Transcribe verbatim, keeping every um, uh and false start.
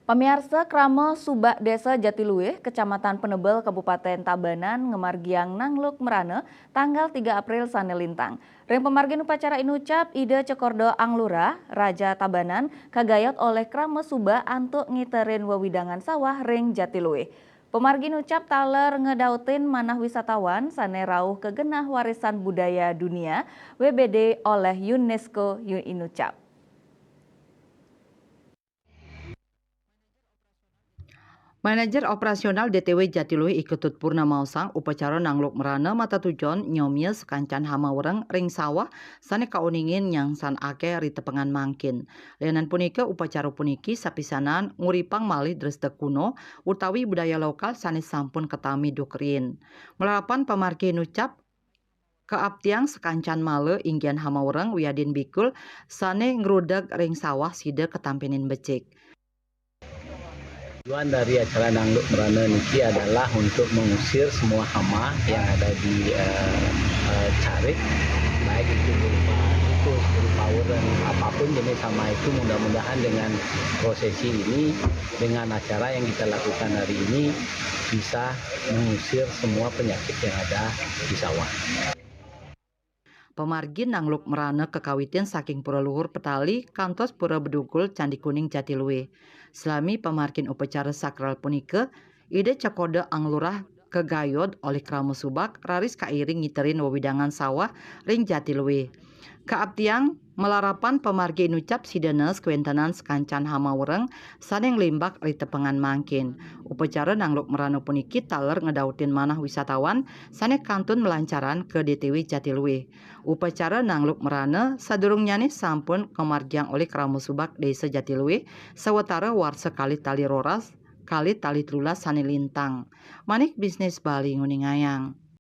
Pamiarsa, Krama Subak Desa Jatiluwih, Kecamatan Penebel, Kabupaten Tabanan, ngamargiang nangluk mrana tanggal tiga April sane lintang. Ring pamargin upacara inucap, Ida Cekorda Anglurah, Raja Tabanan, kagayot olih krama subak antuk ngiterin wewidangan sawah ring Jatiluwih. Pamargi nucap taler ngedautin manah wisatawan sane rauh ka genah warisan budaya dunia W B D olih UNESCO inucap. Manajer Operasional D T W Jatiluwih I Ketut Purnama maosang upacara nangluk mrana matatujon nyomia sakancan hama wereng ring sawah sane kauningin nyangsan akeh ri tepengan mangkin. Lianan punika, upacara puniki sapisanan nguripang malih dresta kuno utawi budaya lokal sane sampun katami duh riin. Malarapan pamargi nucap, kaaptiang sakancan mala inggihan hama wereng wiadin bikul sane ngrudeg ring sawah sida katampinin becik. Tujuan dari acara Nangluk Merana niki adalah untuk mengusir semua hama yang ada di eh, eh, carik, baik itu berupa tikus, berupa orang, apapun jenis hama itu. Mudah-mudahan dengan prosesi ini, dengan acara yang kita lakukan hari ini, bisa mengusir semua penyakit yang ada di sawah. Pamargin Nangluk Merana kakawitin saking Pura Luhur Petali kantos Pura Bedugul Candi Kuning Jatiluwih. Salami pamargin upacara sakral punika, Ida Cekoda Anglurah kagayot olih krama subak raris kairing ngiterin wewidangan sawah ring Jatiluwih. Kaaptiang malarapan pamargi inucap sida nes kawentenan sakancan hama wereng sane nglimbak ri tepengan mangkin. Upacara Nangluk Merana puniki taler ngedautin manah wisatawan sane kantun malancaran ka D T W Jatiluwih. Upacara Nangluk Merana sadurungnyane sampun kamargiang olih krama subak Desa Jatiluwih sawatara warsa kalih tali roras, kalih tali telulas sane lintang. Manik Bisnis Bali nguningayang.